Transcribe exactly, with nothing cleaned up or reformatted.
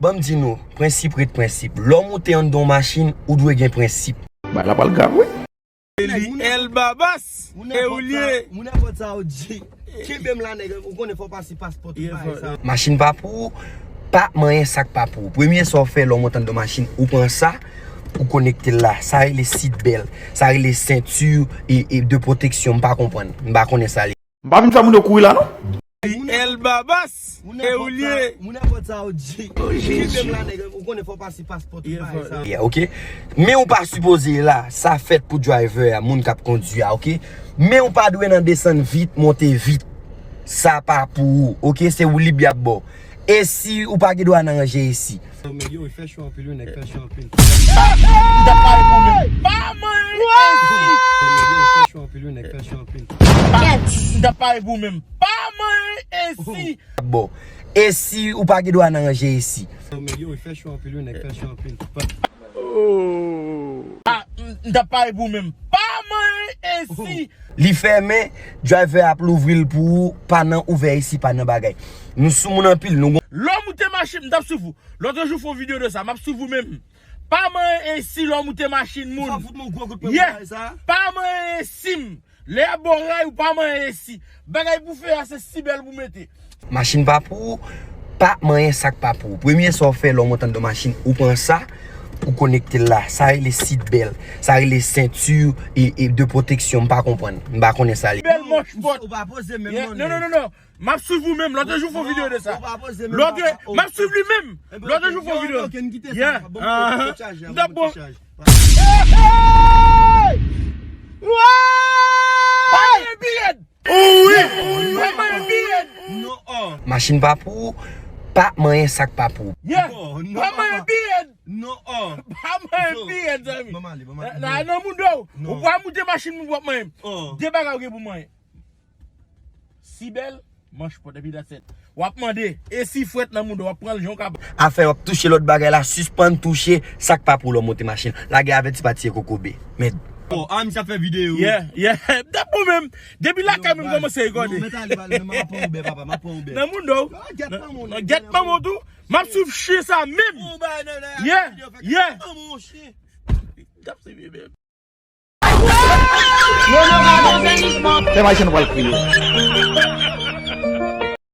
Ban m di nou, prensip ret prensip. Lè w moute anndan yon machin, ou dwe gen prensip. Bagay la pral grav, wi. Li El Babas, e ou li ye. Moun nenpòt sa yo di. Kenbe m la, nèg, ou konnen fò w pase paspò, tout bagay sa. Machin pa pou ou, pa manyen sa k pa pou ou. Premye sa w fè lè w monte anndan machin, ou pran sa, ou konekte l la. Sa rele seat belt. Sa rele senti e, e de pwoteksyon. M pa konprann. M pa konnen sa li. M pa vin fè moun yo kouri la, non. Li El Babas, e ou li ye. Moun nenpòt sa yo di. Kenbe m la, nèg, ou konnen fò w pase paspò, tout bagay sa. Yeah, ok. Men ou pa sipoze la, sa fèt pou driver a, moun k ap kondui a, ok? Men ou pa dwe nan desann vit, monte vit. Sa pa pou ou, ok? Se ou lib y ap ba w. E si ou pa gen dwa nan ranje esi? Yo, men yo, fè cho anpil, wi, nèg, fè cho anpil. M t ap pare pou ou menm. Pa manyen esi. Yo, men yo, fè cho anpil, wi, nèg, fè cho anpil. M t ap pare pou ou menm. Pa manyen esi. Bon. E si ou pa gen dwa nan ranje esi? Yo, men yo, fè cho anpil, wi, nèg, fè cho anpil. Oh. Ah, m, m t ap pare pou ou menm. Pa manyen esi. Li fèmen, driver ap louvri l pou ou, pa nan ouvè esi, pa nan bagay. Nou sou moun anpil, nou gon. Lè w moute machin, m t ap swiv ou. Lòt jou fè yon videyo de sa, m ap swiv ou menm. Pa manyen esi lè w moute machin moun. Sa fout mwen gwo kout mwen pou bagay sa. Pa manyen esi m. Lè y ap ba w ray, ou pa manyen esi. Bagay pou fè a, se si bèl pou mete. Machin pa pou ou, pa manyen sa k pa pou ou. Premye sa w fè lè w monte anndan machin, ou pran sa, ou konekte l la. Sa rele seat belt. Sa rele senti e, e de pwoteksyon. M pa konprann. M pa konnen sa li. Bèl manch pòt. Ou pa poze menm non, non, non, non. M ap swiv ou menm. Lòt jou fè yon videyo de sa. Lòt, m ap swiv li menm. Lòt jou fè yon videyo. Yeah. M t ap bon. Pa manyen pi rèd. Wi. Pa manyen pi rèd. Machin pa pou ou, pa manyen sa k pa pou ou. Yeah. Pa manyen pi rèd. Pa manyen pi rèd, zanmi. Nan, nan moun do. Ou pa moute machin moun w ap manyen. De bagay ou gen pou manyen. Si bèl, manch pòt epi that's it. W ap mande, e si frèt nan moun w ap pran l jan w ka. Afè w ap touche lòt bagay la, sispann touche sa k pa pou lè w monte machin. Lage avèti pa tiye kokobe. Mèd. Oh, ah, misye ap fè videyo. Yeah, yeah. M t ap bon menm. Depi lakay mwen m kòmanse rekòde. Non, mèt ale, ale, men m ap pran Uber, papa, m ap pran Uber. Nan moun do. Gèt manman w tou. M ap swiv chen sa menm. Yeah, yeah. M t ap swiv li menm. Lè Ayisyen pral kriye.